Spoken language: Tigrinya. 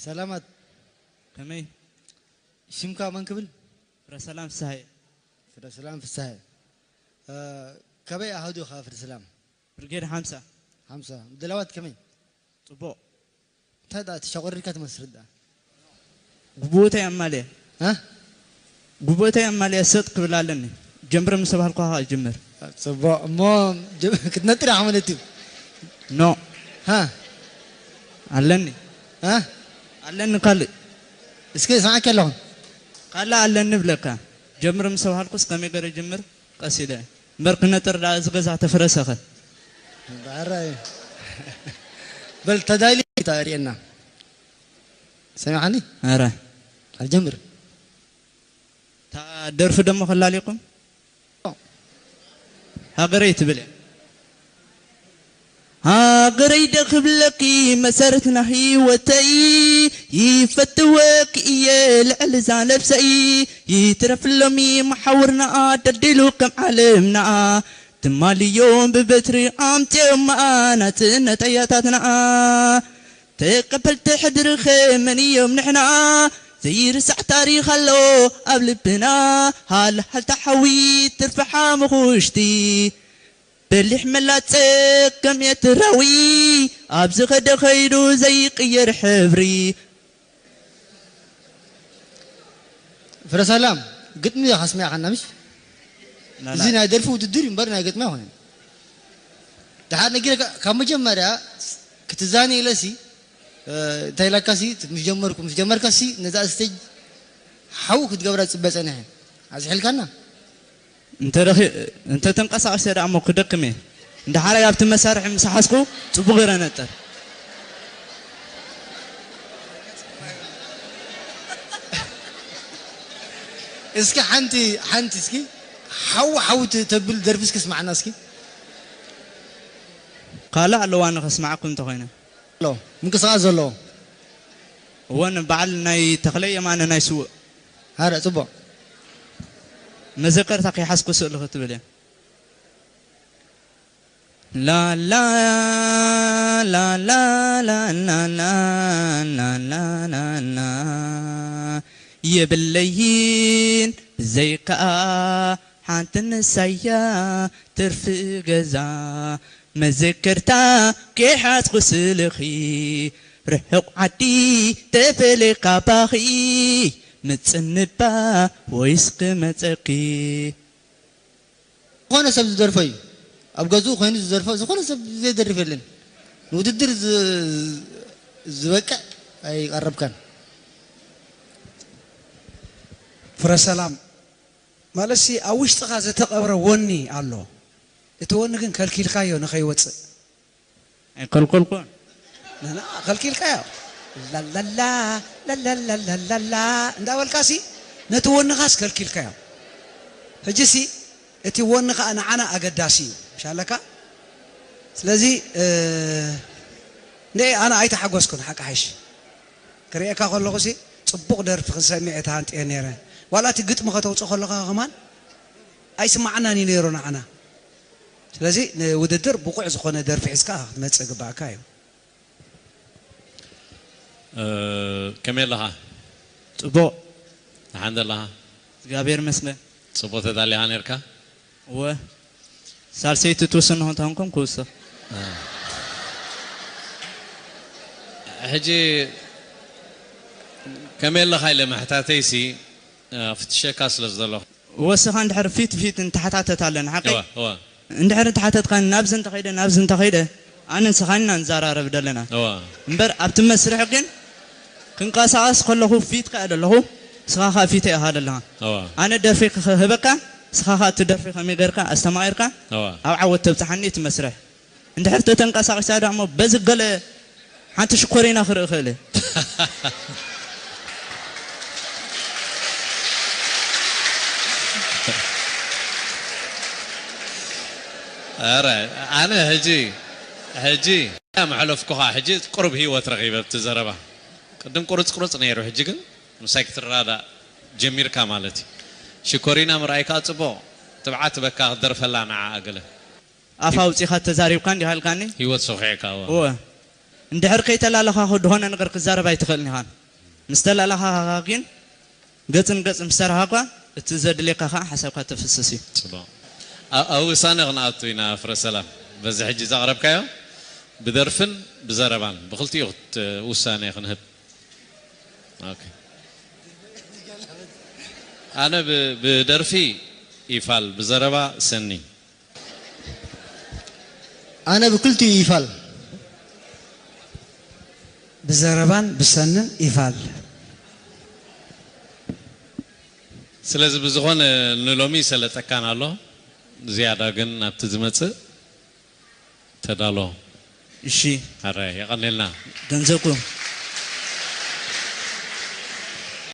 ሰላማት። ከመይ? ሽምካ መን ክብል? ፍረሰላም ፍስሃየ። ፍረሰላም ፍስሃየ። እ፣ ካበይ ኣሃዱ ኢኻ ፍረሰላም? ብርጌድ ሓምሳ። ሓምሳ። ድላዋት ከመይ? ጽቡቕ። እንታይ ደኣ ተሸቆሪርካ ትመስል ደኣ? ጉቡእተይ ኣማልየ። እ? ጉቡእተይ ኣማልየ ሰጥ ክብል ኣለኒ። ጀምር ምስ ተባህልኩ ኸኣ እጅምር። ጽቡቕ። እሞ ጀ-፣ ክትነጥር ኢኻ ማለት እዩ? ኖ። ሃ? ኣለኒ። ሃ? ኣለኒ ካልእ። እስኪ እሰምዓካ ኣለኹ። ካልእ ኣለኒ እብለካ። ጀምር ምስ ተባህልኩስ ከመይ ገይረ እጅምር? ቀስ ኢለ። እምበር ክነጥር ደኣ እዚ ገዛ ተፍረሰኸ። ብዓራይ። በል ተዳሊ እታ እርእየና። ሰሚዓኒ? ኣረ። ኣልጀምር። እታ ደርፊ ደሞ ከላሊኩም? ሃገረይ ትብል እያ። ሃገረይ ደ ክብለኪ መሰረትና ህይወተይ፣ ይፈትወኪ እየ ልዕሊ እዛ ነብሰይ። ይትረፍ ሎሚ መሓውርና ደልዲሉ ከም ዓለምና፣ ትማልዮም ብበትሪ ኣምፅዮማ ናፅነት ኣያታትና። ተቐበልቲ ሕድርኸ መን እዮም ንሕና? ዘይርሳዕ ታሪኽ ኣሎ ኣብ ልብና፣ ሃልሃልታ ሓዊ ትርፊ ሓሙኽሽቲ። በሊሕ መላጸ ከም ኤርትራዊ፣ ኣብ ዝኸደ ከይዱ ዘይቅየር ሕብሪ። ፍረ ሰላም፣ ግጥሚ ኢኻ ኣስሚዕካና፣ ምሽ? ላላ። እዚ ናይ ደርፊ ውድድር እዩ እምበር ናይ ግጥሚ ኣይኮነን። ደሓር ነጊረካ፣ ካብ መጀመርያ ክትዛነ ኢለሲ፣ እ፣ እንታይ ኢላካሲ፣ ምስ ጀመርኩ፣ ምስ ጀመርካሲ፣ ነዛ ስቴጅ ሓው ክትገብራ ዝጽበ ጸኒሐ። ኣዝሒልካና። እንተ ደኺ-፣ እንተ ተንቀሳቒሰ ደኣ እሞ ክደክም እየ። እንዳ ሓራይ ኣብቲ መሳርሒ ምስ ሓዝኩ ጽቡቕ ገይረ ነጥር። እስኪ ሓንቲ፣ ሓንቲ እስኪ ሓው ሓው ት-፣ ተብል ደርፊ እስኪ ስማዕና እስኪ። ካልእ ኣለዋ ንኸስማዓኩም እንተኾይነ። ኣሎ፣ ምንቅስቓስ ዘለዎ። እወ፣ ንበዓል ናይ ተኽለ የማነ ናይ ስውእ። ኣረ፣ ጽቡቕ። መዘከርታ ከይሓዝኩ ስእሊ ክትብል እያ። ላላ፣ ላላ፣ ላላ፣ ላላ፣ ላላ፣ የብለይን ብዘይከኣ ሓንቲ ንሳያ ትርፊ ገዛ። መዘከርታ ከይሓዝኩ ስልኺ፣ ርሑቕ ዓዲ ተፈልየ ካባኺ፣ ምጽንባ ወይስ ክመጸኪ? ዝኾነ ሰብ ዝደርፎ እዩ። ኣብ ገዝኡ ኮይኑ ዝደርፎ፣ ዝኾነ ሰብ ዘይደርፍ የለን። ንውድድር ዝ-፣ ዝበቅዕ ኣይቐረብካን። ፍረ ሰላም፣ ማለትሲ ኣብ ውሽጥኻ ዝተቐብረ ወኒ ኣሎ። እቲ ወኒ ግን ከልኪልካዮ ንኸይወጽእ። ኣይከልከልኩን። ንና ከልኪልካዮ። ላላላ፣ ላላላላላላ እንዳበልካሲ ነቲ ወንኻስ ከልኪልካዮ። ሕጂሲ እቲ ወኒ ኸኣ ንዓና ኣገዳሲ እዩ። ምሽ ኣለካ? ስለዚ፣ እ፣ ንኤ ኣነ ኣይተሓጎስኩን ሓቂ ሓይሽ። ክርእየካ ከለኹሲ ጽቡቕ ደርፊ ክንሰምዕ እየ ተሃንጥየ ነይረ። ዋላ እቲ ግጥሚ ከተውጽእ ከለኻ ከማን ኣይስማዓናን እዩ ነይሩ ንዓና። ስለዚ ንውድድር ብቑዕ ዝኾነ ደርፊ ሒዝካ ክትመጽእ ግባእካ እዩ። እ፣ ከመይ ኣለኻ? ጽቡቕ። ደሓን ዘለኻ? እግዚኣብሔር ይመስገን። ጽቡቕ ተዳሊኻ ነርካ? እወ። ሳልሰይቲ ትውስን እንተኾንኩም ክውስኽ። እ። ሕጂ ከመይ ኣለኻ ኢለ ምሕታተይሲ፣ እ፣ ፍትሸካ ስለ ዘለኹ። ወስኻ እንድሕር ፊት ፊት እንተሓታተት ኣለና፣ ሓቀይ? እወ፣ እወ። እንድሕር እንተሓተትካኒ፣ ናብዚ እንተኸይደ፣ ናብዚ እንተኸይደ፣ ኣነ ንስኻን ኢና ንዘራረብ ደለና። እወ። እምበር ኣብቲ መስርሕ ግን ክንቀሳቐስ ከለኹ ፊትካ እየ ደለኹ፣ ንስኻ ኸኣ ፊተይ ኢኻ ደለኻ። እወ። ኣነ ደርፊ ክህበካ፣ ንስኻ ኸኣ እቲ ደርፊ ከመይ ጌርካ ኣስተማቒርካ፣ እወ። ኣብ ዓወት ተብጽሓኒ እቲ መስርሕ። እንድሕር ተተንቀሳቒሳ ደኣ እሞ በዚ ገለ ሓንቲ ሽኮሪና ክርኢ እኽእል እየ። ኧረ፣ ኣነ ሕጂ፣ ሕጂ መሕለፍኩኻ፣ ሕጂ ቁሩብ ህይወት ረኺበ ኣብቲ ዘረባ። ቅድም ቁርጽ ቁርጽ ነይሩ፣ ሕጂ ግን ምሳይ ክትረዳዳእ ጀሚርካ ማለት እዩ። ሽኮሪና ምርኣይ ከኣ ጽቡቕ፣ ትብዓት በካ ክትደርፈላ ንዓኣ ገለ። ኣፍ ኣውጺኻ ተዛሪብካ እንዲኻ ኢልካኒ? ህይወት ሰኺዕካ፣ እወ። እወ። እንድሕር ከይተላለኻኹ ዝኾነ ነገር ክዛረብ ኣይትኽእልን ኢኻ። ምስ ተላለኻኻ ግን ገጽ ንገጽ ምስ ሰራኻ እኳ እቲ ዘድልየካ ኸዓ ሓሳብካ ተፍስስ እዩ። ጽቡቕ። ኣብ ውሳነ ክንኣቱ ኢና ፍረ ሰላም። በዚ ሕጂ ዘቕረብካዮ ብደርፍን ብዘረባን ብኽልቲኡ ክት-፣ ውሳነ ክንህብ። ኦኬ። ኣነ ብ-፣ ብደርፊ ይፋል፣ ብዘረባ ሰኒ። ኣነ ብክልቲኡ ይፋል። ብዘረባን ብሰንን ይፋል። ስለዚ ብዝኾነ ንሎሚ ሰለጠካን ኣሎ፣ ዝያዳ ግን ናብቲ ዝመጽእ ተዳሎ። እሺ ኣረ የቐኔልና። ገንዘብኩ